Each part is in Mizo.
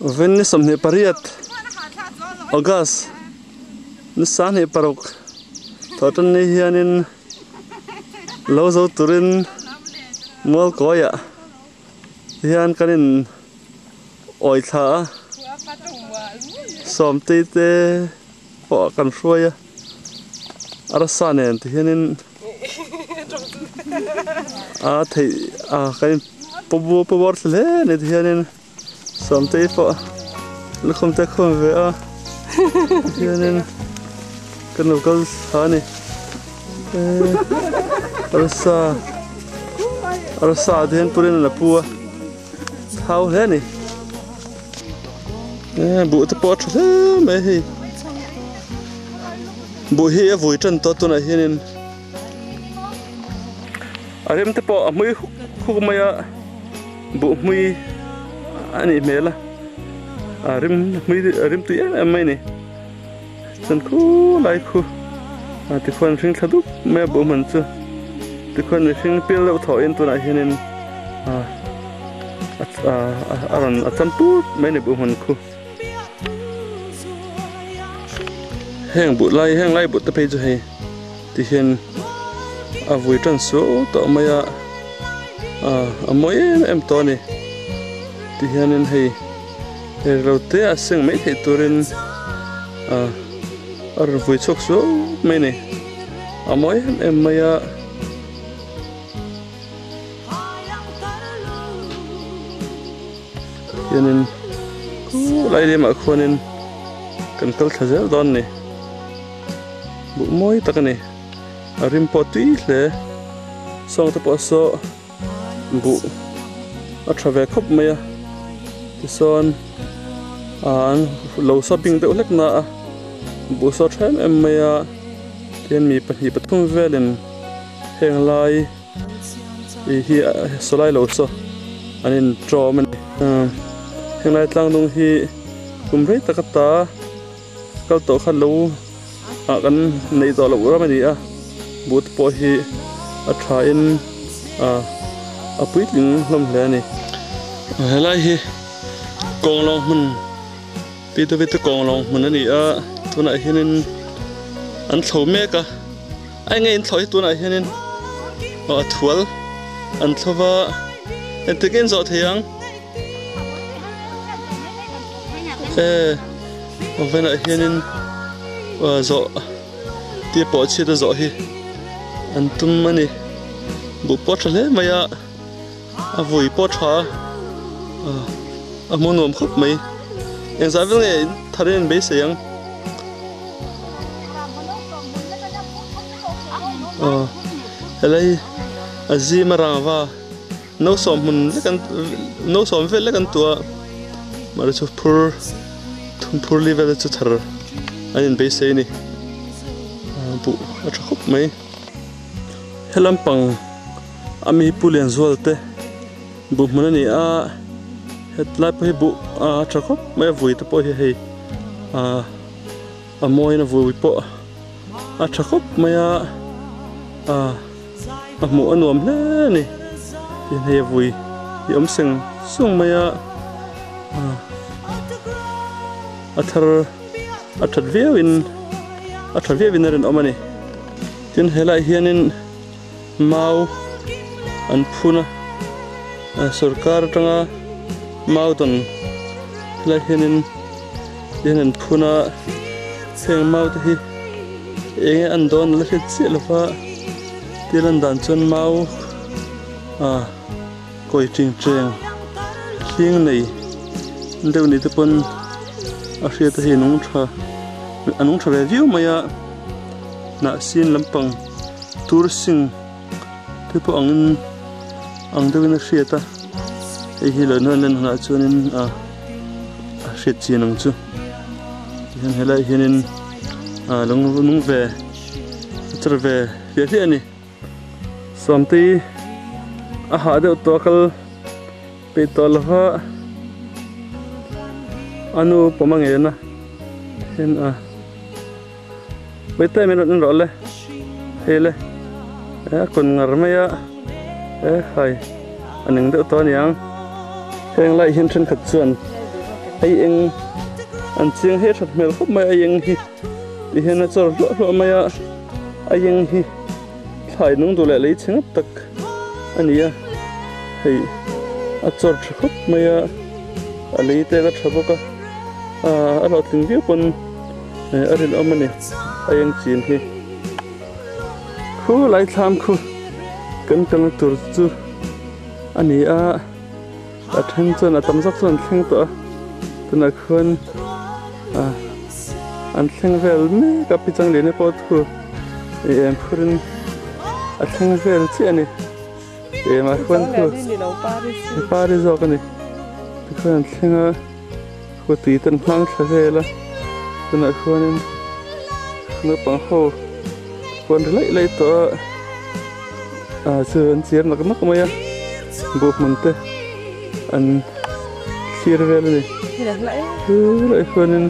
Vawin ni 28 August ni 26 thawhtan ni hianin lo zo turin mual kawiah hian kan in awi thla a sawmtei te pawh kan hruai a arsa nen ti hianin a theih a kan in pawr thla hle a ni ti hianin. Sawmtei pawh lukhum te khum ve a hianin kan lo kal thla a ni arsa arsa te hian purin a pu a thau hle a ni buh te pawh a tha hle mai hei buh hi a vui tan tawh tunah hianin a rem te pawh a hmui huk huk mai a. Buh hmui a nih hmel a, a rim hmui a rim tui em em mai a ni. Chuan khu lai khu a tikhuan hring thla dup mai a buh hman chu tikhuan mihring pial deuh thawh in tunah hianin a a rawn a cham put mai a ni buh hman khu. Heng buh lai heng lai buh te phei chu hei ti hian a vui tan suau tawh mai a ah a mawi em em tawh a ni ti hianin hei rei te a seng mai theih turin ah a rawn vui chhuak suau mai a ni a mawi em em mai a. Hianin khulai lemah khuanin kan kal thla zel dawn a ni buh mawi tak a ni a rim pawh tui hle sawng te pawh saw buh a tha ve khawp mai a tisawn ah an lo shopping deuh hlek na a buh saw tha em em mai a tihian mi pahnih pathum velin heng lai. Ih hi saw lai lo saw an in tawm a ni henglai tlang dung hi kum rei tak ata kal tawh kha lo ah kan neih tawh loh ram a ni a but pawh hi a tha in ah a puitling hlawm hle a ni helai hi kawng lawng hmun pi te pi te kawng lawng hmun a ni a tunah hianin an thlo mek a. A enge in thlawh hi tunah hianin aw a thual an thlawh a engtik nge in zawh thei ang e oven ah hianin aw zawh tia pawh chhiat a zawh hi an tum a ni buh pawh a tha hle mai a a vui pawh a tha a a hmuh nuam khawp mai engzah vel nge thar in an beisei ang. Aw helai a zim a rangva no sawm hmun lek an no sawm vel lek an tuah mahse chu phur thum phur li vel chu thar an in beisei a ni buh a tha khawp mai he lampang a mi pu Lianzual te buh hmun a ni a hetlai pawh hi buh a tha khawp mai a vui te pawh hi hei ah. A mawiin a vui pawh a tha khawp mai a, ah a hmuh a nuam hle a ni tin hei a vui hi awm seng sung mai a, ah a thar a that viau in a tha viau in a rinawm a ni tin helaiah hianin mau an phun a ah sorkar atanga mau dawn helaiah hianin. Hian an phun a heng mau te hi eng nge an dawn la hriat chiah lo va tia lan dan chuan mau ah kawi ching cheng hling nei deuh ni te pawn a hriat a hei nung tha a nung tha ve viau mai a hnah sin lampang tur sing te pawh angin ang deuhin a hriat a hei hi lo nuan len hunah chuanin ah a hriat chian ang chu tihian helaiah hianin ah lung nung ve a char ve hliah hliah a ni sawmtei a hah deuh tawh a kal peih tawh lo va a nu pawm a ngen a hian a Vawitai min rawn en rawh le hei le eh a kun ngar mai a eh hai a ning deuh tawh aniang heng lai hian thenkhat chuan. Aieng an chiang he that hmel khawp mai aieng hi ti hian a chawr hluah hluah mai a aieng hi thlai nung duh leh lei chhe ngap tak a ni a hei a chawr tha khawp mai a a lei te a la tha bawk a ah a hlawhtling viau pawn a rinawm a ni aieng chin hi khu lai thlam khu kan kalna tur chu a ni a. A then chuan a tam zawk chuan an thleng tawh a tunah khuan ah an thleng vel mek a pichang lian pawh thu ih eng phurin a thleng vel chiah a ni eng ah khuan thu pari zawk a ni tikhuan an thleng a khaw tui te an hmang thla vel a tunah khuanin naupang ho pawh an ri laih laih tawh a ah chu an chiar nak nak mai a. Buh hmun te an thlir vel a ni. Helai hianin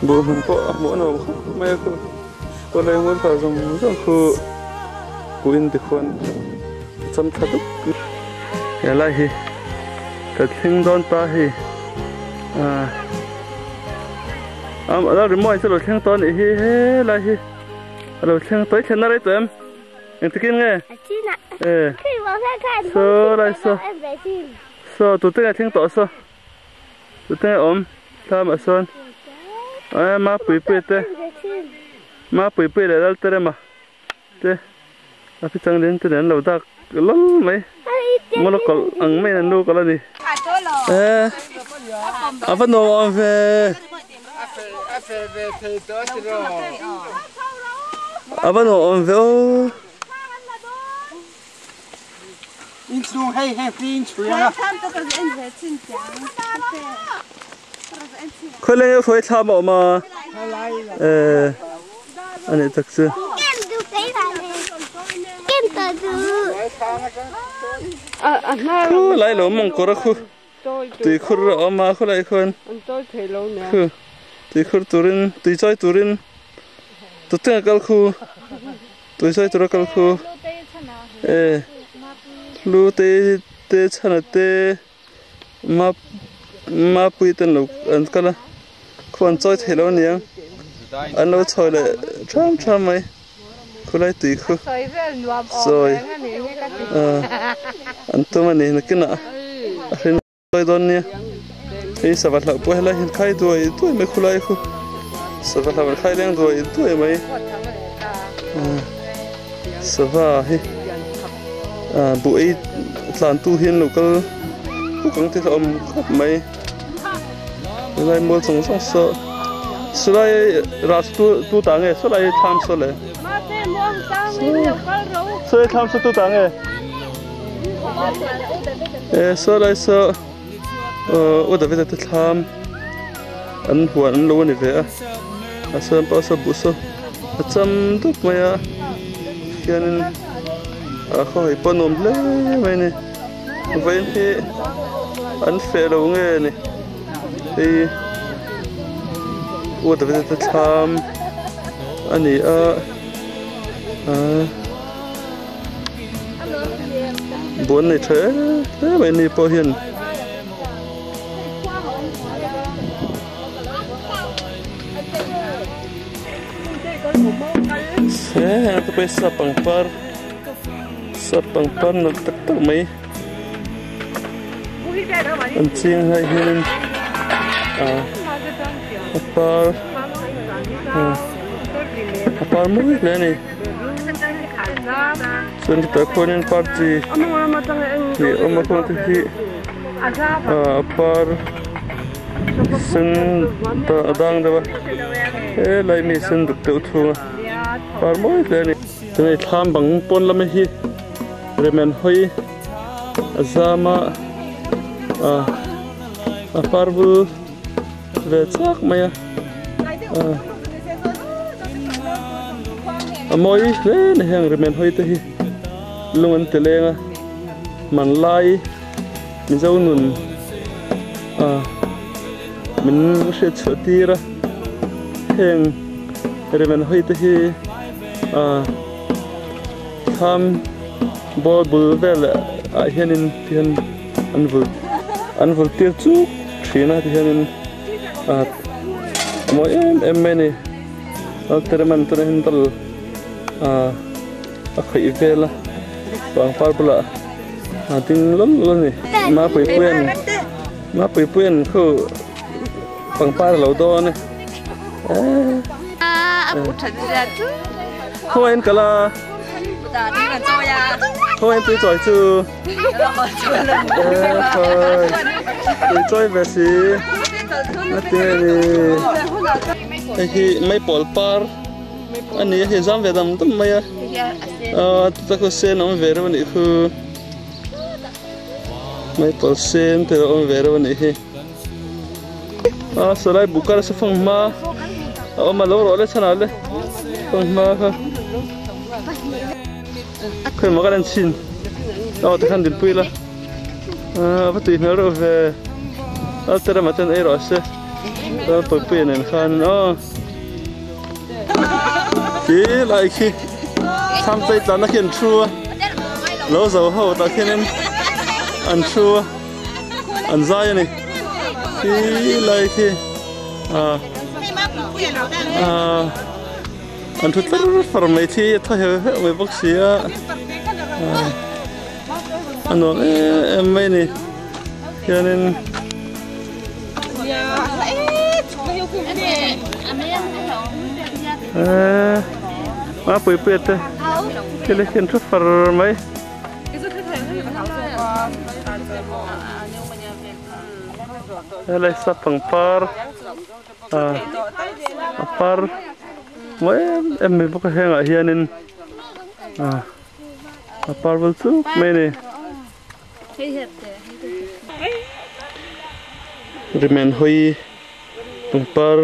buh hmun pawh a hmuh a nuam khawp mai a khu kawlai ngun thla zawng zawng khu buhin tikhuan a cham thla dup helai hi ka thleng dawn ta hei ah rimawi chu a lo thleng tawh a nih hi helai hi a lo thleng tawh i thlenna rei tawh em. Engtikin nge? E. Saw lai saw. Saw tute nge thleng tawh saw. Tute nge awm thlam ah sawn. E ma pui pui te. Ma pui pui leh lal te rema te. A pi chang din te nen lo dak lal mai. Ngawla kawlh ang mai in an lu kawlh a ni. E. A va nuam awm ve. A va nuam awm ve aw. Khawileng e hruai thlam a awm a eh a nih tak chu. Khu lai lo mawngkawr a khu. Tuikhur a awm a khawlai khuan khu tuikhur turin tui chawi turin tute a kal khu tui chawi tura kal khu e lu te te chhana te ma mapui te an lo an kal a khu an chawi theilo aniang an lo chhawi leh ṭham ṭham mai. Khulai tui khu sawi an tum a ni nakinah a hrin sawi dawn nia hei sava hlauh pawh helai hian khai duai duai mai khulai khu sava hlauh an khai leng duai duai mai sava hi buh ei tlan tu hi an lo kal huk ang tih a awm khawp mai. Helai mual zawng zawng saw sawlai ras tu tu ta nge sawlai thlam saw le sawlai thlam saw tu ta nge e sawlai saw u Davida te thlam an huan an lo ani ve a a sawn pawh saw buh saw a cham dup mai a hianin a khaw hei pawh a nuam hle mai a ni. Vawiin hi an feh lo nge ni hei u Davida te thlam a ni a aaa buan nei tha em em mai ni pawh hian. He heng te pawh hi sap pangpar. Sap pangpar nalh tak tak mai an ching lai hianin ah a par a par mawi hle a ni chuan chutah khuanin party tih a awm a khuan te hi ah a par sen a dang deuh a helai mi sen duk deuh thung a par mawi hle a ni. Tunei thlam bang pawn lama hi remen hawi a zam a ah a par bul ve chak mai a ah a mawi hle a ni heng remen hawi te hi lung an ti leng a hmanlai mizo nun ah min hriat chhuah tir a heng remen hawi te hi. Ah thlam ball bul vel ah hianin ti hian an vul. An vul tir chuk thin a tihianin ah a mawi em em mai a ni Laltereman tunah hian bal ah a khawih vel a pangpar bulah a ding lawlh lawlh a ni Mapuipuian Mapuipuian khu pangpar a lo dawn e khawngaih kal a khawngaih tui chawi chu. Tui chawi ve si a ti a ni hei hi maipawl par a ni a hei zam ve dam dam mai a aaa chuta khu sen a awm ve reuh a nih khu maipawl sen te a awm ve reuh a nih hi a sawlai bukar sa fang hma a awm a lo rawh le chhanah le fang hma kha. Khawi maw ka lan chhin aw tikhan dinpui ila a va tui hmel reuh ve a te ramah chuan ei rawh se chuan pawipui nen khan aw khi lai khi thlam chei tlanna khi an thu a lo zo ho tah khianin an thu a an zai a ni khi lai khi ah ah. An thu tlar far mai thi a thaw heuh heuh mai bawk si a a nuam em em mai a ni hianin eee a puipuia te thil hi an thu far mai. Helai sap pangpar. A par mawi em em mai bawk a hengah hianin ah a par vel chuk mai a ni. Rimen hawi pangpar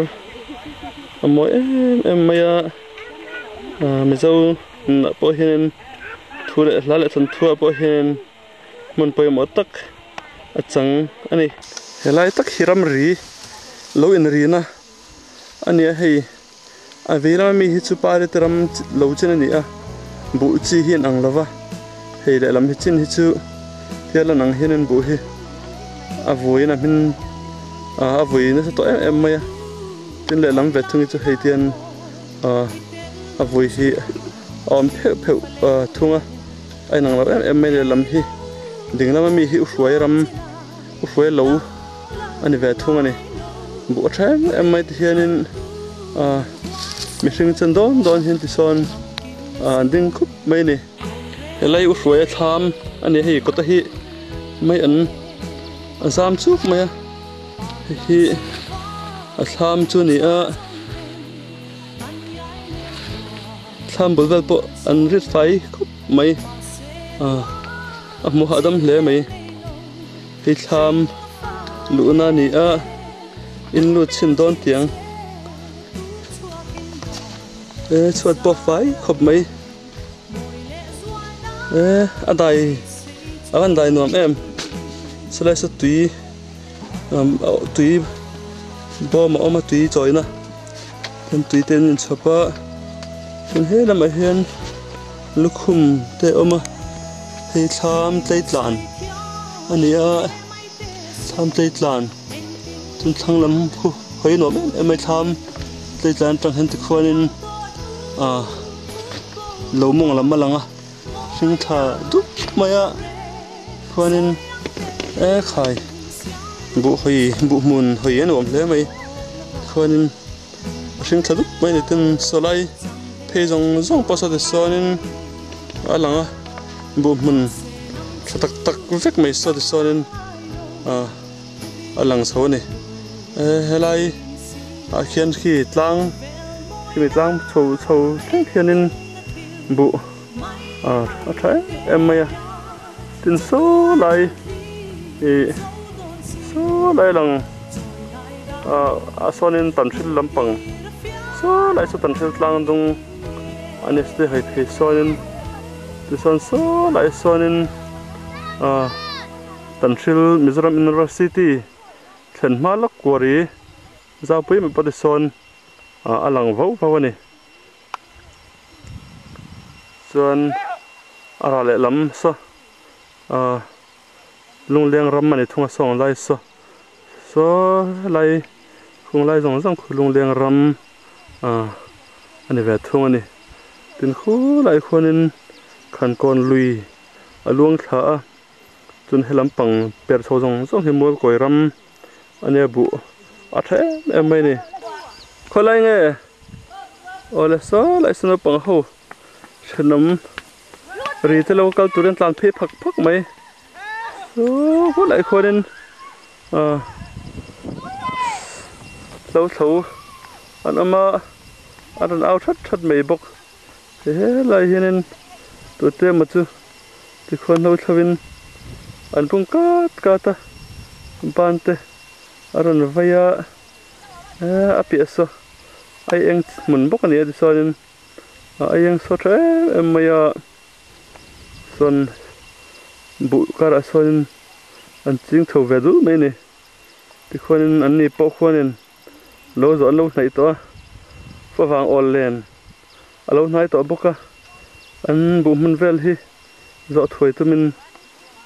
a mawi em em mai a ah mizo nunah pawh hianin thu leh hla leh thawnthuah pawh hianin hmun pawimawh tak a chang a ni. Helai tak hi ramri lo inrina a ni a, hei a vei lama mi hi chu pari te ram lo chin a ni a, buh chi hi an ang lo va, hei lehlam hi chin hi chu tial an ang hian an buh hi a vawiin a hmin a vawi nasa tawh em em mai a, tin lehlam ve thung hi chu hei tian a vawi hi a awm pheuh pheuh thung a. A inang lo em em mai lehlam hi ding lama mi hi u hruai ram u hruai lo a ni ve thung a ni buh a tha em em mai ti hianin ah mihring chen dawn dawn hian tisawn ah an ding khup mai a ni helai u hruai a thlam a ni a hei kawta hi mai an a zam chuk mai a hei hi a thlam chu a ni a. Thlam bul vel pawh an rit fai khawp mai ah a hmuh hahdam hle mai hei thlam luhna a ni a in lut chhin dawn tiang e chhuat pawh fai khawp mai e a dai a van dai nuam em sawlai saw tui tui bawm a awm a tui chawina. Chuan tui te an inchhawp a chuan he lamah hian lukhum te a awm a hei thlam tlei tlan a ni a thlam tlei tlan chuan thlang lam khu hawi nuam em em mai thlam tlei tlan atang hian tikhuanin ah lo mawng lam a lang a hring thla dup mai a khuanin e khai buh hawi buh hmun hawi a nuam hle mai khuanin a hring thla dup mai a ni tin sawlai phei zawng zawng pawh saw tisawn a lang a buh hmun tha tak tak vek mai saw tisawn ah a lang chho a ni e helai ah khian khi tlang khimi tlang chho chho thleng khianin buh ah a tha em em mai a tin saw lai ih saw lai lang ah a sawnin tanhril lampang saw lai saw tanhril tlang dung a ni te hawi phei sawnin tichuan saw lai sawnin ah tanhril Mizoram University thlen hma lawk kuari zaupui mai pawh tisawn ah a lang vauh vauh a ni. Chuan a rah leh lam saw ah Lungleng ram a ni thung a sawng lai saw saw helai khung lai zawng zawng khu lungleng ram ah a ni ve thung a ni. Tin khulai khuanin Khankawn lui a luang thla a chuan helam pang per chho zawng zawng hi Mualkawi ram a nia buh a tha em em mai a ni. Khawlai nge awle saw lai saw naupang ho thenawm ri te lo kal turin tlan phei phak phak mai saw khawlai khuanin ah hlo thlo an awm a a rawn au that that mai bawk. Helai hianin tute emaw chu tikhuan hlo thlovin an pung kat kat a ban te a rawn vai a eh a piah saw a eng hmun bawk a ni a tichuanin a eng saw tha em em mai a chuan buh karah sawn an ching chho ve dul mai a ni tikhuanin an ni pawh khuanin lo zawh an lo hnaih tawh a favang awl len a lo hnai tawh bawk a an buh hmun vel hi zawh thuai tumin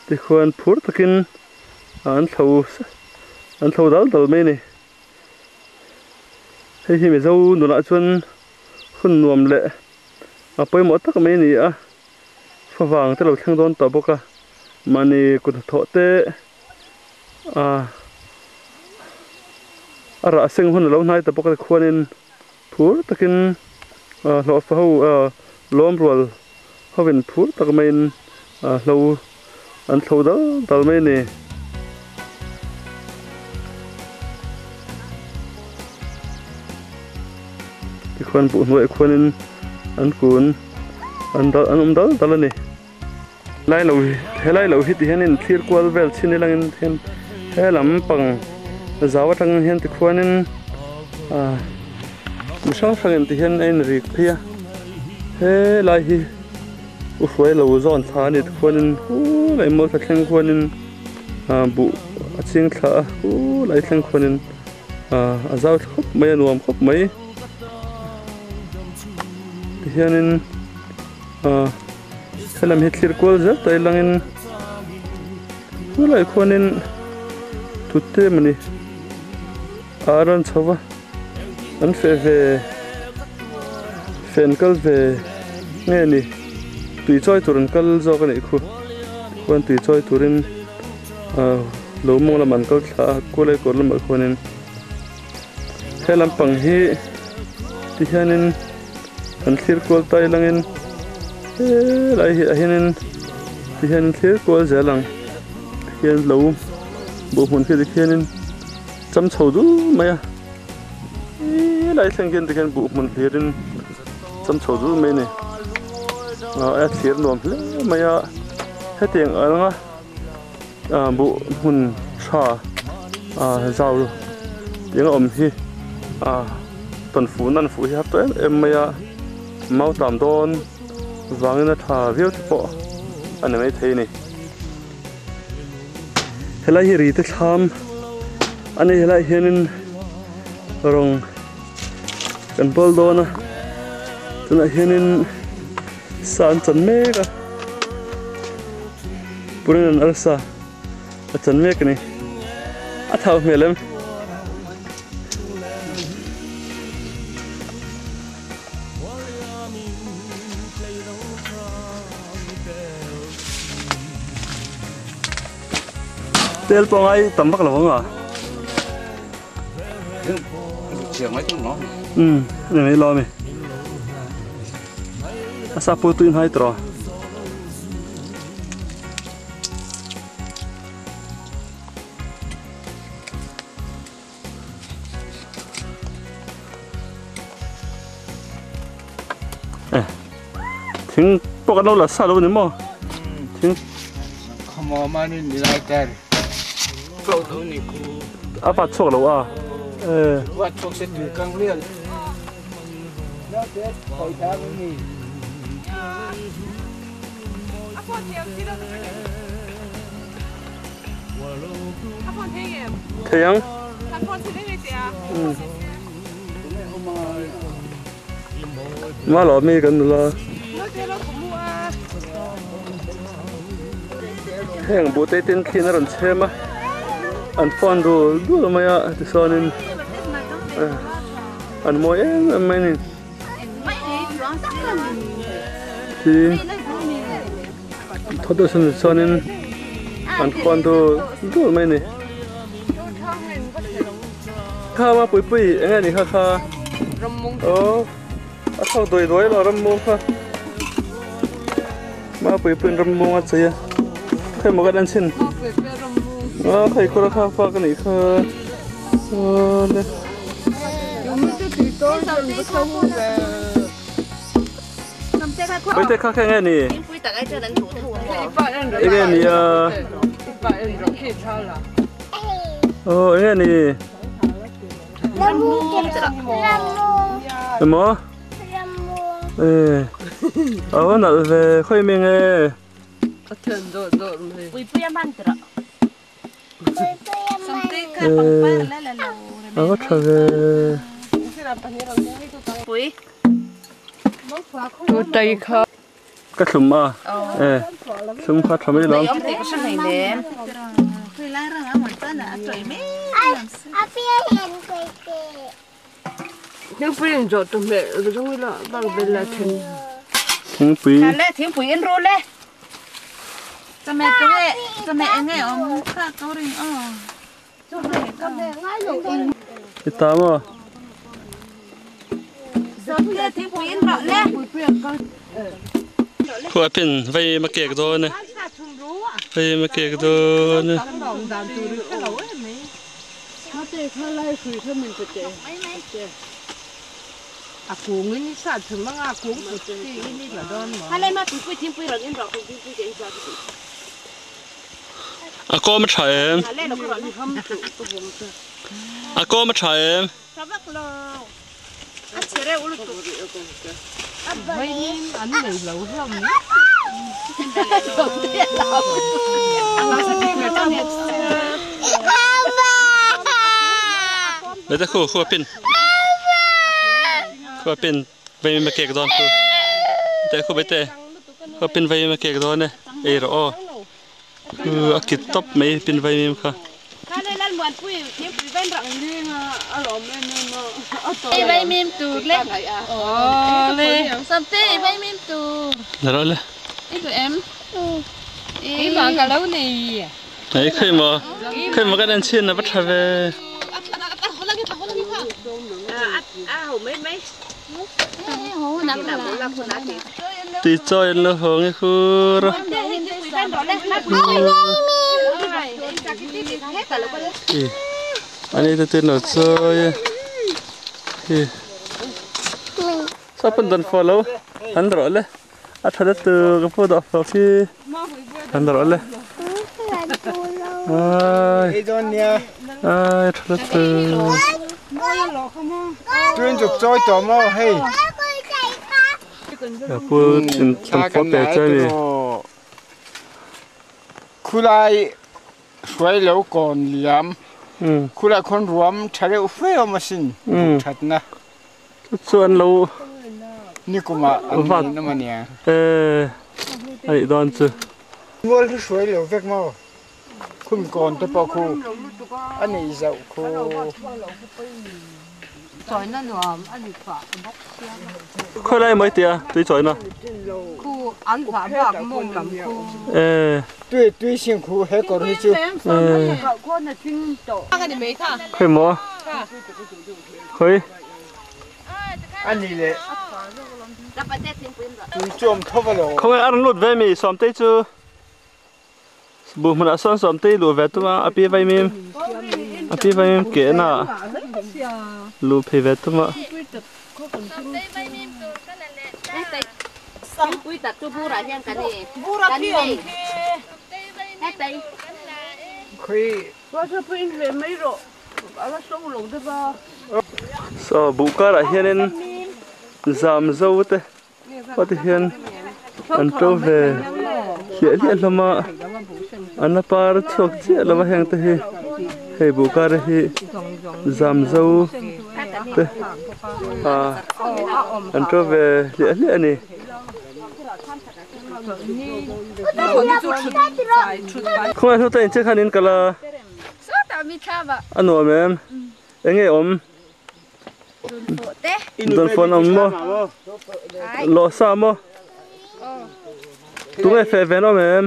tikhuan phur takin an thlo an thlo dal dal mai a ni hei hi mizo nunah chuan hun nuam leh a pawimawh tak mai a ni a favang te lo thleng dawn tawh bawk a mahni kut hnathawh te ah a rah seng hun a lo hnai ta bawk a tikhuanin phur takin ah hlawhfa ho ah lawm rual hovin phur tak maiin ah hlo an thlo dal dal mai a ni. Tikhuan buh hnuaiah khuanin an kun an dal an awm dal dal a ni. Lai lo helai lo hi ti hian in thlir kual vel chhin ila angin hian he lampang zau atang hian tikhuanin ah mi hrang hrang in ti hian a in rik phei a helai hi u hruai lo zawn thla a ni tikhuanin khulai mawl thla thleng khuanin ah buh a ching thla a khulai thleng khuanin ah a zau thla khawp mai a nuam khawp mai tihianin ah. Helam hi thlir kual zel ta ilangin khulai khuanin tute emawni a rawn chho va an feh ve feh an kal ve nge ni tui chawi tur an kal zawk a nih khu khuan tui chawi turin ah lo mawng lamah an kal thla a khulai kawr lamah khuanin he lampang hi tihianin. An thlir kual ta ilangin helai hi ah hianin tihian thlir kual zel ang tikhian lo buh hmun khi tikhianin cham chho dul mai a helai thleng khian tikhian buh hmun hlirin cham chho dul mai a ni a thlir nuam hle mai a hetiang anga buh hmun tha zau tiang a awm hi tawn fuh nan fuh hi har tawh em em mai a mau tam dawn vangin a tha viau te pawh a ni maithei a ni helai hi ri te thlam a ni helai hianin rawng kan bawl dawn a tunah hianin sa an chan mek a. Purin an arsa a chan mek a ni. A thau hmel em? Tel pawh ngai tam vak lo ang a. Umm a ni mai lo ami. A sa pawh tui hnai tawh. Eh thing pawh kan lo la sa lo ni maw thing a vat chhuak lo a eh Thei ang. Ma lo mi kan nula. Heng buh te tin thliin a rawn chhem a, an fan dul dul mai a tichuanin an mawi em em mai a ni. Khi thaw deuh sawn tichuanin an fan dul dul mai a ni. Kha ma pui pui eng nge ni kha kha aw a chhuak duai duai lo rammu kha ma pui pui in rammu a chei a hei maw kan en chhin aw hei kawr a kha fa ka nih kha aw le. Paite kha kha eng nge ni eng nge ni a aw eng nge ni emaw e aw nalh ve khawi mi nge a va tha ve. Ka thlum a e thlum kha tha mai lawm. Thingpui. I ta maw? Khua pin vei ma kek dawn e. Vei ma kek dawn e. A kawm a tha em? A kawm a tha em? Lấy khu khu pin khu pin vei ma kek dawn khu te khu bete khu pin vei ma kek dawn e ei rawh aw khu a kit tawp mai pin vei mim kha. Ei khawi maw khawi maw kan en chhin a va tha ve. Tui chawi an lo haw nge khur a. Ani te tin lo chawi e. Saw pawn dawn fawh lo an rawh le. A tha na tu ka phu dawh fawh khi an rawh le. Ai ai tha na tu. Pu in tam fawh pe chai mi. Khulai hruai lo kawn liam khulai khawn ruam tha deuh fe awm asin thatna. Chuan lo nikuma an ni nama nia. Eh ai dawn chu. Mual hi hruai lo vek maw khum kawn te pawh khu a nei zauh khu. Khawi lai mai tia tui chawina. Eh. Tui tui sing khu he kawr hi chu. Eh. Khawi maw khawi. A ni le tui chawm tho va lo. Khawnge a rawn lut ve mi Sawmtei chu buh hmunah sawn Sawmtei luh ve tum a a pi vaimim a pi vaimim kehna luh phei ve tum a. Saw buh karah hianin zam zo te pawh te hian an to ve hliah hliah hlawm a an la par chhuak chiah lo a heng te hi hei buh kar hi zam zo te ah an to ve hliah hliah a ni. Khawngaih hnu ta in che khan in kal a. A nuam em? Enge awm? Dawnfawh an awm maw? Lawh sa maw? Tunge feh ve an awm em?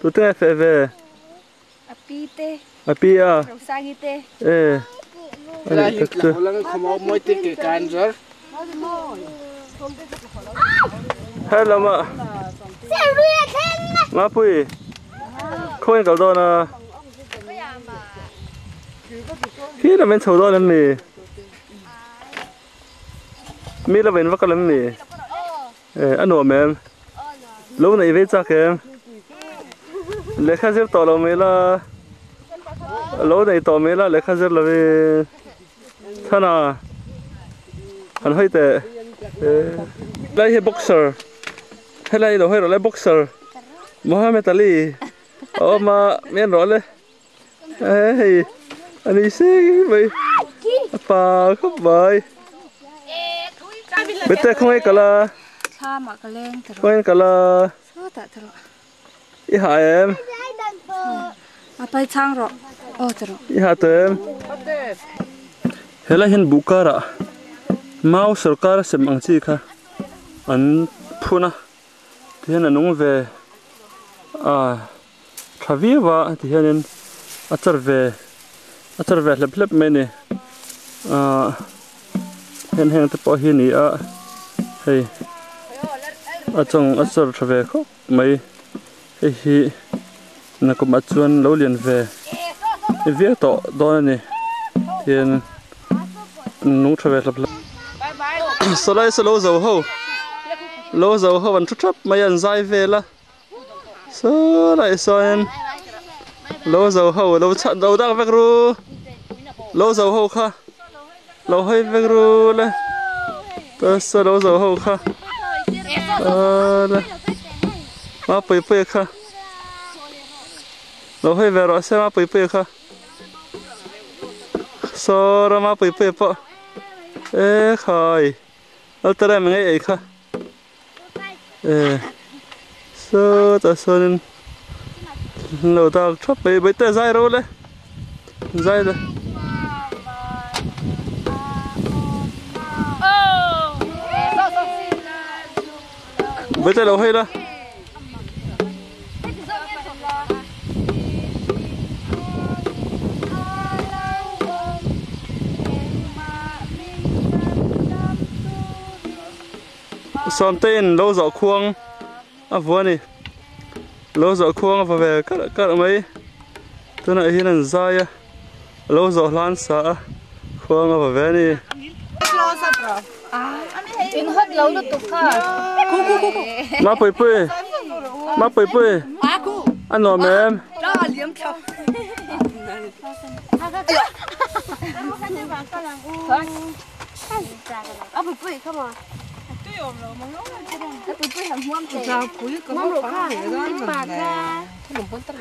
Tute nge feh ve? A pi te. A pi a. Rosangi te. E. Lai hi tla khawm mawi te ke kan zar. He lama. Mapui. Khawiin kal dawn a. Khi lam in chho dawn em ni? Mi lama in va kal em ni? E a nuam em? Lo neih ve chak em? Lehkha zir tawh lo mai la, lo neih tawh mai la lehkha zir lovin Thana han hawi teh. Helai hi boxer, helai lo hawi rawh le boxer Mohammed Ali a awm a, mi en rawh le. Hei a ni seng mai a pa khawp mai Bete khawngaih kal a khawngaih kal a i ha em i ha tawh em helai hian buh karah mau sorkar a sem ang chi kha an phun a tihian a nung ve a. Tha viau a ti hianin a char ve a char ve hlep hlep mai a ni ahh heng heng te pawh hi a ni a hei a chawng a char tha ve khawp mai hei hi nakum ah chuan lo lian ve viau tawh dawn a ni tihian nung tha ve hlep hlep sawlai saw lo zo ho lo zo ho an thu thap mai a an zai vel a. Saw lai sawn lo zo ho lo chhan lo dak vek ru lo zo ho kha lo hawi vek ru le ta saw lo zo ho kha le mapui pui kha lo hawi ve rawh se mapui pui kha saw rama pui pui pawh e khai altarem ngei ei kha. Sawtah sawnin an lo dak thap mai mai te zai ro le zai le Bete lo hei la. Sawmtein lo zawh khuang a vua a ni lo zawh khuang a va ve karh karh mai tunah hian an zai a lo zawh hlan sa a khuang a va ve a ni. Mapuipui Mapuipui a nuam em?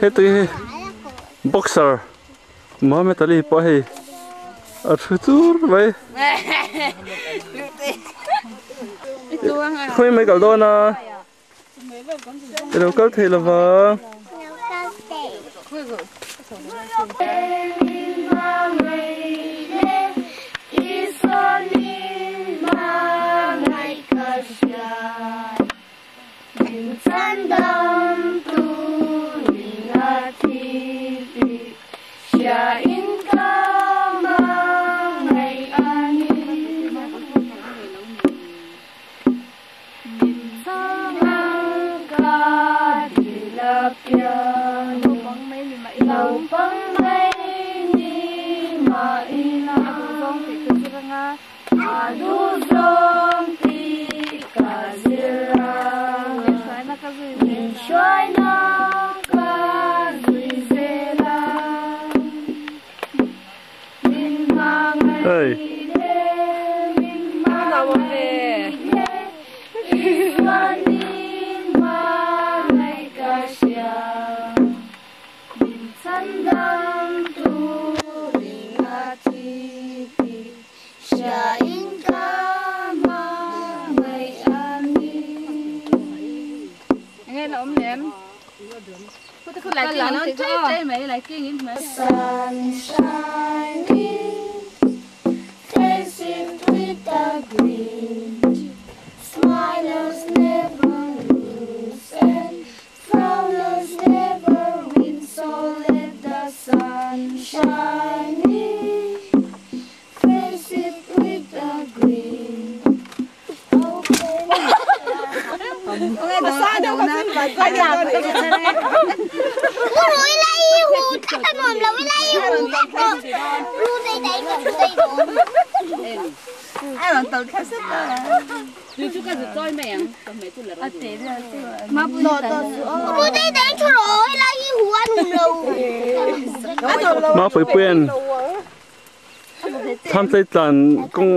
Heti hi boxer Mohammed Ali pawh hei a thu chur mai khawi mai kal dawn a i lo kal thei lova. Hey. Sun shining, face it with a grin. Smilers never lose and frowners never win. So let the sun shine in, face it with a grin. Open. Ma pui puen tham tlai tlan kawng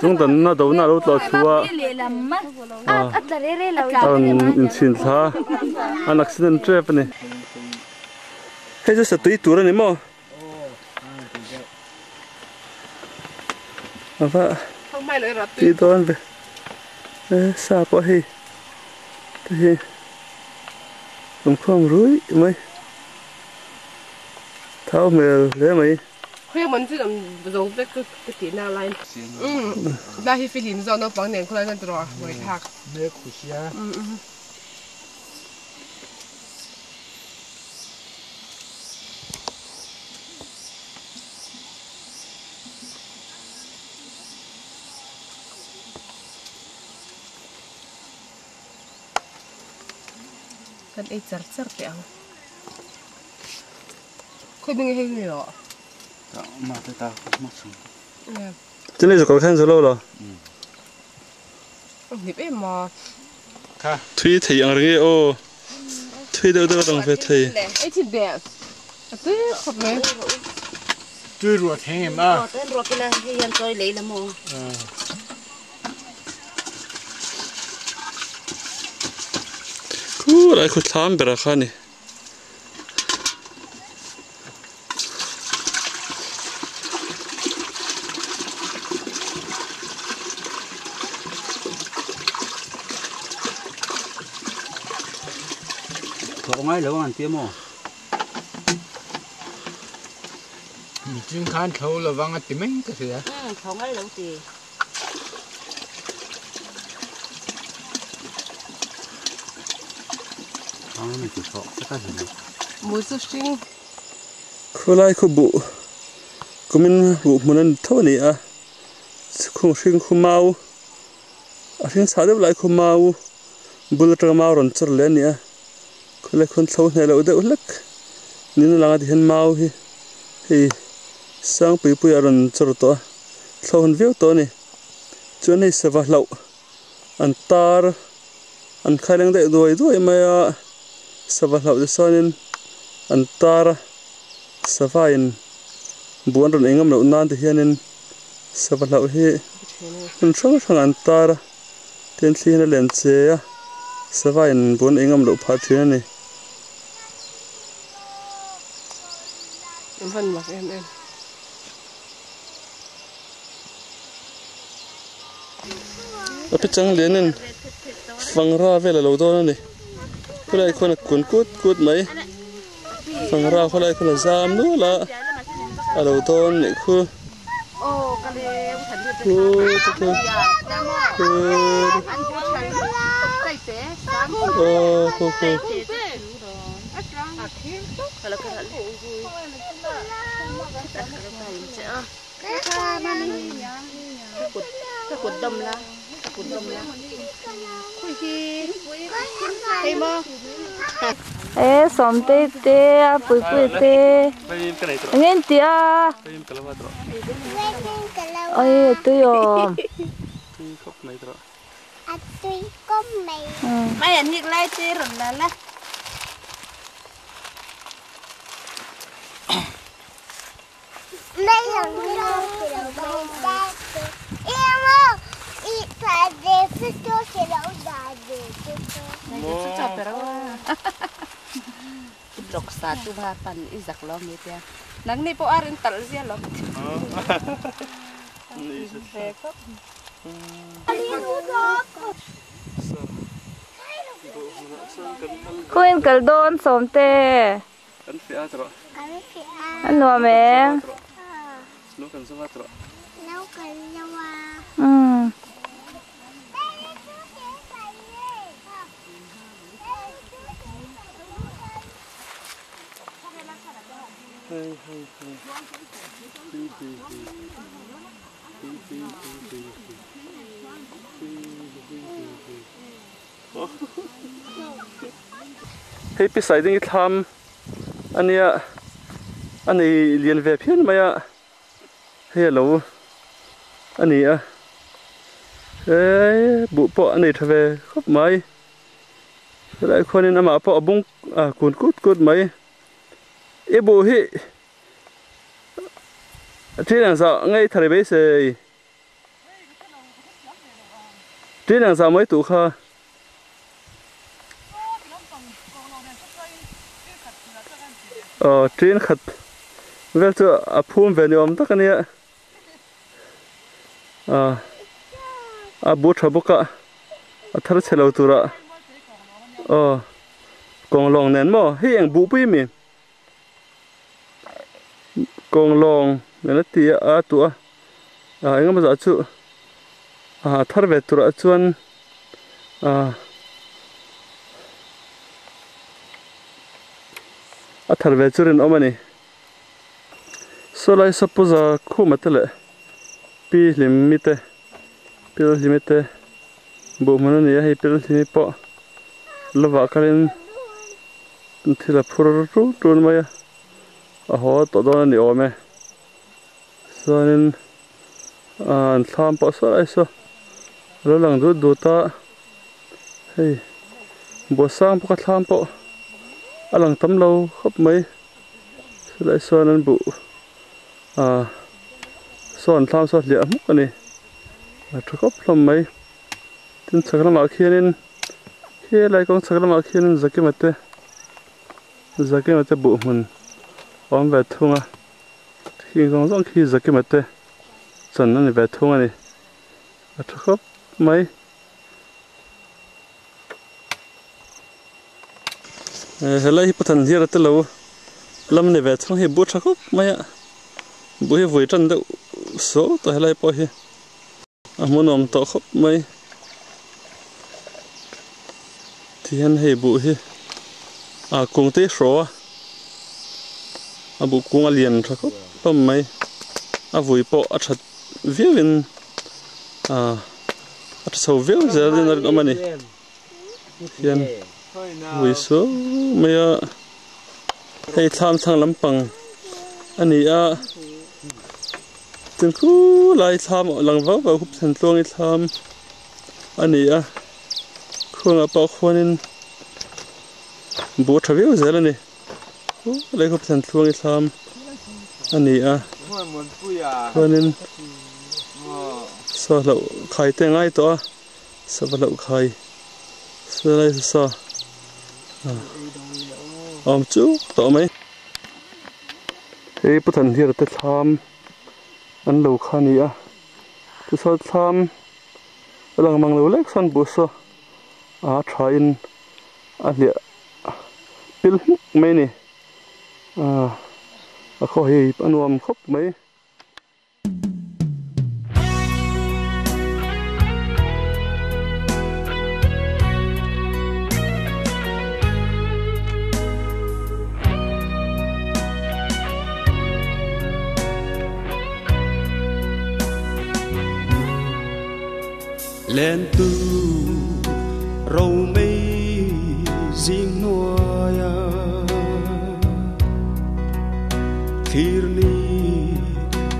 chung dan na do na lo tla chua a rawn inchhin thla an accident tep ani hei chu satui tur ani maw ava tih dawn ve sa pawh hei te hi awmkhawm ruih mai thau hmel hle mai. Kan ei char char teh ang. Khawi hming hei ni lo. Chini chu kal khan zo lo lo. Hnip em ma. Thui thei ang reng e aw. Thui deuh deuh rang ve thei. Ei thin be. A tui khawp mai. Tui ruat heng em a. Tui ruat ila hei hian chawi lei la maw. Khu lai khu thlam ber a kha ni. Chin khan tho lovang a ti mai ka hria. Tho ngai lo ti. Khulai khu buh kumin buh hmun an tho a ni a khung hring khu mau a hring chhah deuh lai khu mau bul atanga mau rawn chawr leh a ni a khulai khuan thlo hneh loh deuh hlek nin a lang a tihian mau hi hei sang pui pui a rawn chawr tawh a thlo han viau tawh a ni chuan hei sava hlauh an tar an khai leng daih duai duai mai a sava hlauh te chuanin an tar a sava in buh an rawn ei ngam loh nan te hianin sava hlauh hi hmun hrang hrang an tar a tin thli hian a len che a sava in buh an ei ngam loh phah thin a ni. A pi chang lianin fangra vel a lo dawn a ni khawlai khuan a kun kut kut mai fangra khawlai khuan a zam nual a a lo dawn nih khu aw khu khu. Ê xóm tê tê pui pui tê nghe tía ôi tôi ôm mày anh nghịch lại tê rồi là là Nang ni po arin tal siya lo. Khawiin kal dawn Sawmte. Kan fiah a tawh. Kan fiah a. A nuam em? No kan zo a tawh. No kan zo a. Umm. Hei hei hei. Hi hi hi. Hi hi hi hi hi. Hi hi hi hi. Hei pi sai ding hi thlam a nia a nei lian ve phian mai a hei a lo a ni a he buh pawh a nei tha ve khawp mai helaiah khuanin amah pawh a bung a kun kut kut mai i buh hi thil engzah ngei thar i beisei. Tin ang zah mai tuh kha. Aw tin khat vel chu a phum ve ni awm tak a nia. A a bu tha bawk a a thar chhe lo tur a aw kawng lawng nen maw hei eng buh pui mi kawng lawng nen a ti a a tuah a ah engemaw zah chu ah a thar ve turah chuan ah a thar ve chu rinawm a ni saw lai saw puza khuma te leh pi hlimmi te pil hlimi te buh hmun a ni a hei pil hlimi pawh lovah kalin thil a phur tun tun mai a a haw tawh dawn a ni awm e. Chuanin an thlam pawh saw lai saw a lo lang dut dut a hei buatsang bawk a thlam pawh a lang tam lo khawp mai chulai sawn an buh ah saw an thlam saw hliah hmuk a ni a tha khawp hlawm mai tin chhak lamah khianin helai kawng chhak lamah khianin zakima te zakima te buh hmun a awm ve thung a. Khi zawng zawng khi Zakima te chan a ni ve thung a ni. A tha khawp mai. Helai hi Pathan hliar te lo lam ni ve thung hei bu tha khawp mai a. Bu hi vui tan deuh suau tawh helai pawh hi a hmuhnawm tawh khawp mai. Tihian hei buh hi a kung te hi hraw a a buh kung a lian tha khawp hlawm mai a vui pawh a that viau in ah a tha chho viau zel in a rinawm a ni hian vui suau mai a hei thlam thlang lampang a ni a tin khulai thlam lang vau vau khup thlen tluang i thlam a ni a. Khuangah pawh khuanin buh a tha viau zel a ni. Lei khawp thlan thluang i thlam a ni a. Khuanin saw hlauh khai te a ngai tawh a, sava hlauh khai saw lai saw a awm chuk tawh mai. Hei Pu Thanhira te thlam an lo kha a ni a, tichuan thlam. A lang mang lo lek sawn bus saw a tha in a hliah pil hmuk mai a ni ah a khaw hi a nuam khawp mai. Lentu romei zing hnuaia thlir ni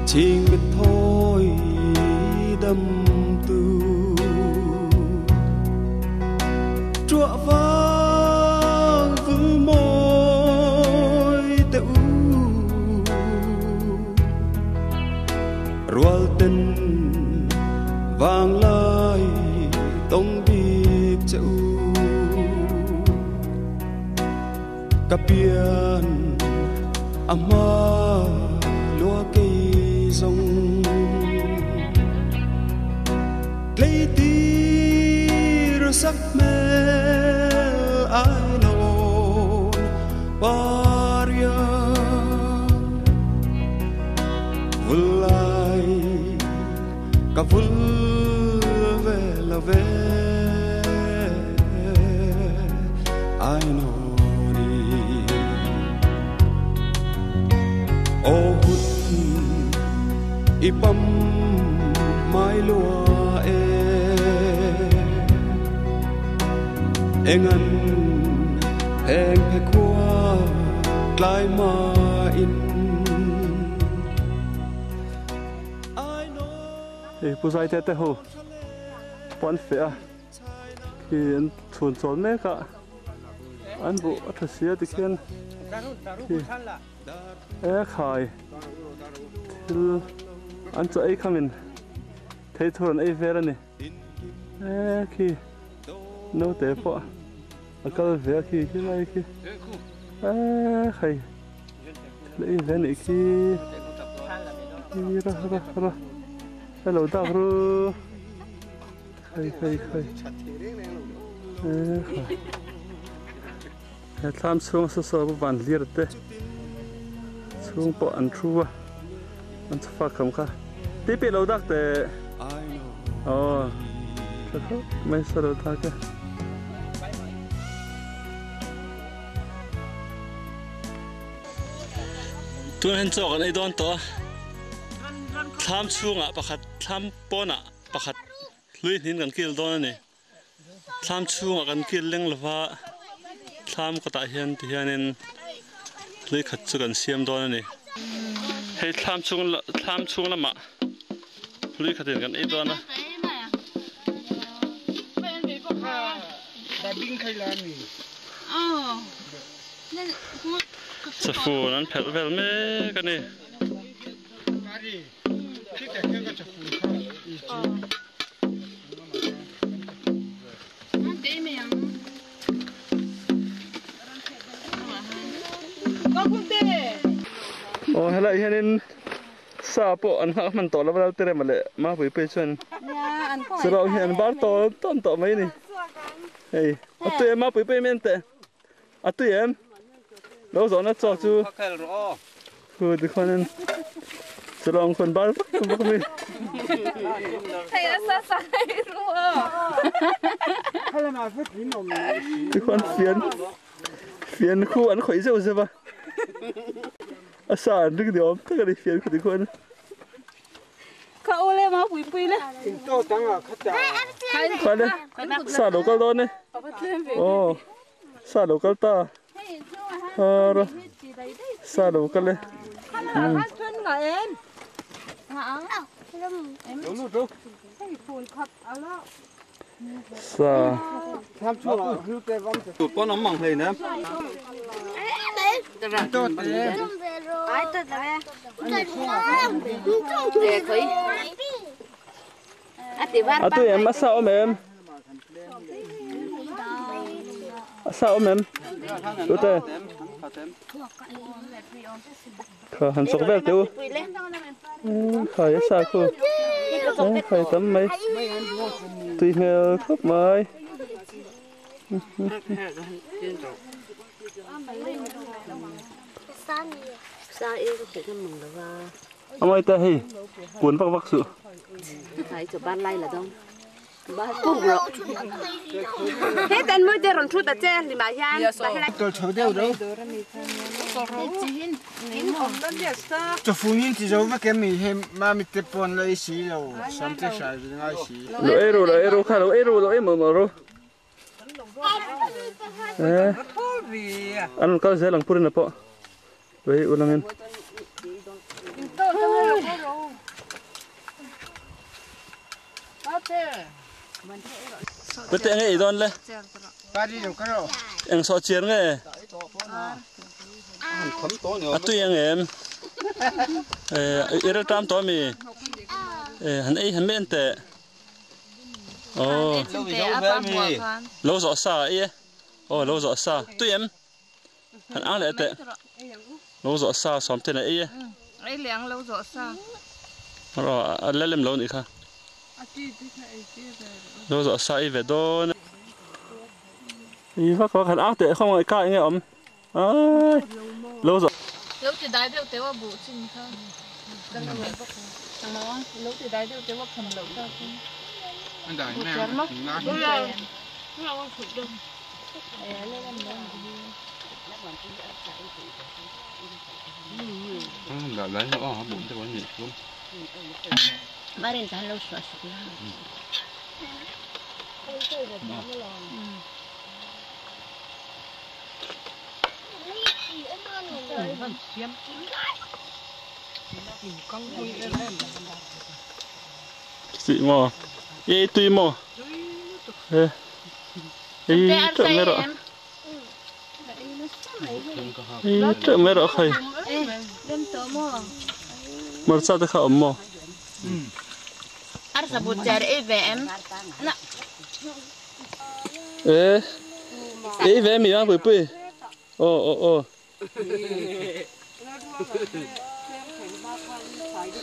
chhing mit thawi dam tu truah vang vul mawi te u rual ten vang lai tawng bik che u. Ka pian a hma lua kei zawng tlei tir sak hmel ai lo. paria Vulai ka vul ve la ve I know ni O hun ipam mai lua e Engan heng phe khua tlai ma in Ei pu zai te te ho pon fe a khi an chhun chawl mek a an buh a tha sia tikhian khi e khai thil an chaw ei khamin thei thur an ei vel a ni e khi naute pawh a kal ve a khi khi lai khi e khai thil ei ve a nih khi khi ra ra ra hello dak ru khai khai khai e khai he thlam chhung saw saw van hlir te chhung pawh an thu a an chhuak kham kha ti pi lo dak te aw tha khawp mai saw lo dak e. Tun hian chaw kan ei dawn tawh a thlam chhungah pakhat thlam pawnah pakhat hlui hnin kan kil dawn a ni thlam chhungah kan kil leng lova thlam kawtah hian ti hianin hlui khat chu kan siam dawn a ni hei thlam chhung thlam chhung lamah hlui khatin kan ei dawn a. Chafun an phelh vel mek a ni. Aw helai hianin sa pawh an nghak hman tawh lo va Lalterema leh Mapuipuii chuan churau hi an bar tawn tawn tawh mai a ni. Hei a tui em Mapuipuii em en teh. A tui em? Lo zawhna chaw chu khu tikhuanin chulawng khawn bar vak vak mai. Tikhuan fian fian khu an khawih zeuh zeuh a. A sa an ring ni awm tak a ni fian khu tikhuan. Kha u le ma pui pui le. Kha le sa lo kal dawn e. Aw sa lo kal ta. Har sa lo kal e. Sa. A tui em a sa awm em a sa awm em tute kha han chawk vel teh u khai a sa khu khai tam mai tui hmel khawp mai. Amai ta hei cuốn vắc vắc sự. Thế tên mới đây rồi chút ta chơi thì mà hian. Cho phụ nhân thì giống với cái mình hay mà mình tiếp bọn lấy xí rồi, xong tới xài rồi ngay xí. Lo ero kha lo ero lo em mà rồi. Anh có dễ làm pur na po. Vậy ulangin. Có tên nghe đón le. Anh sợ chiến nghe. À tuy anh em. Ơ tam to mi. Hắn ấy hắn men tệ. Ồ. Lâu rõ xa ấy. Ồ lâu rõ xa. Tuy em. Hắn ăn lại tệ. Lâu rõ xa xóm tên này ấy. Ấy liang lâu rõ xa. Rồi lên lên lâu nữa kha. Lâu rõ xa ấy về đó. Ý phát có khăn ác tệ không ai cãi nghe ấm. Ai lo zo. Lo ti dai deuh teuh a buh chin kha ka lo en bawk a. Lo ti dai deuh teuh a kham loh kha chu. Buh chiar maw? Chị mò, ye tui mò, ê, ê trộn mấy rồi, ê trộn mấy rồi khay, mà sao tôi không mò, ê, ê về mi ăn bự bự, ô ô ô,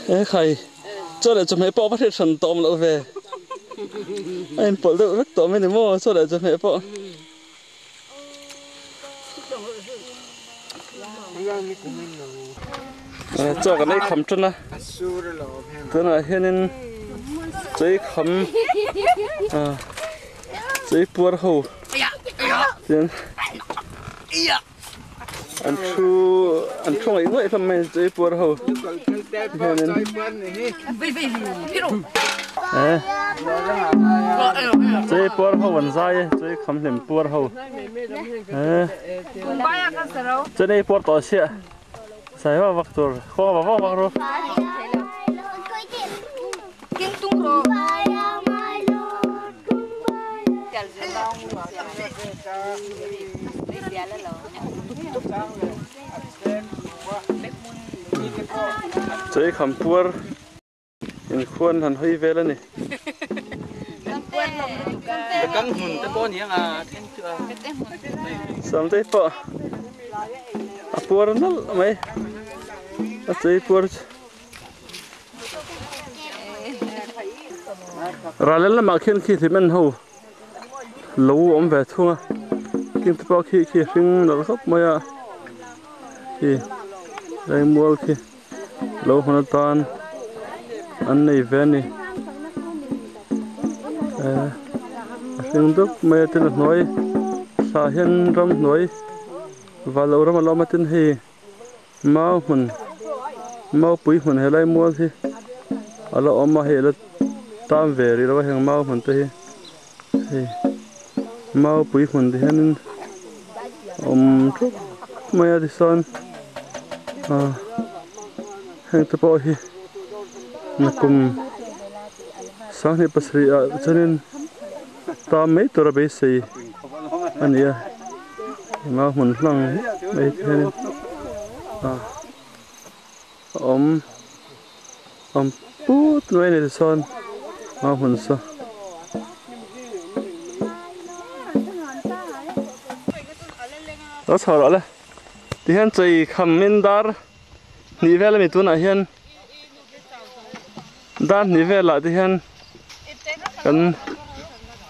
ê khay. Cho lại cho mẹ bỏ bắt hết phần tôm lậu về anh bỏ được rất tôm mình mua cho lại cho mẹ bỏ cho cái này khẩm chân á cái này hiện nên chơi khẩm à chơi bùa hậu tiền anh chú anh chú ấy ngồi phần mày chơi bùa hậu chơi bùa hậu vẫn dai chơi khẩm hiểm bùa hậu chơi này bùa to xịa sai vào vắt rồi không vào vắt rồi chơi khẩm bùa in khuôn hẳn hơi về lên này xong tới phở à bùa nó mấy à chơi bùa ra lên là mà khen khi thì mình hầu lâu ôm về thua kim tập bao khi khi phim nó khóc mấy à thì đây mua khi lâu hoàn toàn anh này về này phim đúc mấy tên là nói sa hiên ram nói và lâu ram lâu mà tên thì mau hồn mau bụi hồn hay lại mua thì ở lâu ông mà hay là tam về thì đâu hàng mau hồn tới thì mau bụi hồn thì hắn ông chút mấy thì son à hàng tập bao thì nó cũng sáng nay pasri à cho nên ta mấy tuổi rồi bây giờ anh ấy mà hồn lăng mấy thế nên à ông ông bút nuôi này son mà hồn sao đó sao rồi thì hiện tại khăm min dar nị về là mình tuần này hiện dar nị về lại thì hiện cần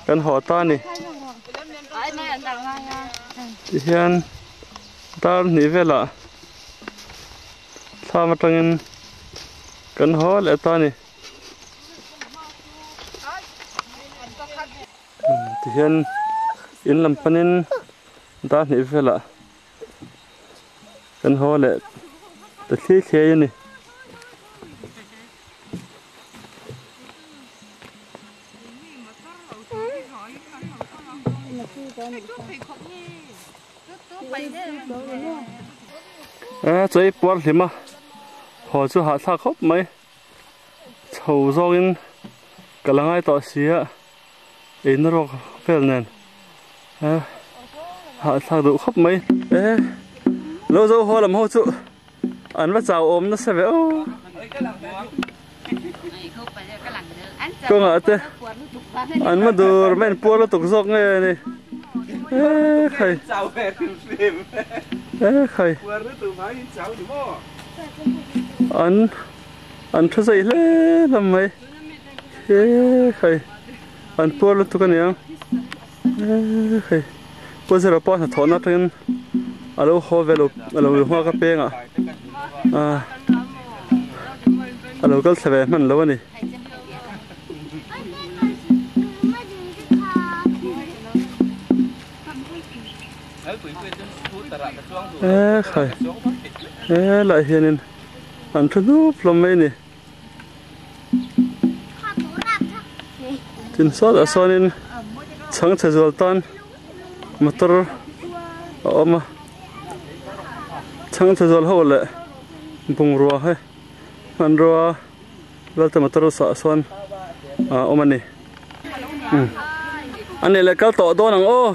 cần họ ta nè thì hiện dar nị về lại sao mà trăng cần họ lại ta nè thì hiện in làm panin dar nị về lại cần họ lại tự khi khi này à chơi bùa thì mà họ chú hạ thác khóc mấy chầu do in cả là ngay tỏ xí ạ in nó phèn nè à hạ thác đủ khóc mấy ê lâu dâu họ làm họ chú ăn bắt chào ôm nó sẽ về ô cô ngã thế ăn mà đồ men bùa nó tục dọc nghe này ê khơi ê khơi ăn ăn thứ gì thế làm mấy ê khơi ăn bùa nó tục cái này ê khơi bùa giờ là bùa nó thọ nó trên a lo haw ve lo a lo nghak a peng ah ah a lo kal thla ve hman lo a ni. E khai he lai hianin an thu hnup hlawm mai a ni. Tin sawtah sawnin chhangchhe zual tan motor a awm a chhangchhe zual ho leh bungrua he hmanrua vel te motor ah sawn a awm a ni a nih leh kal tawh dawn ang aw.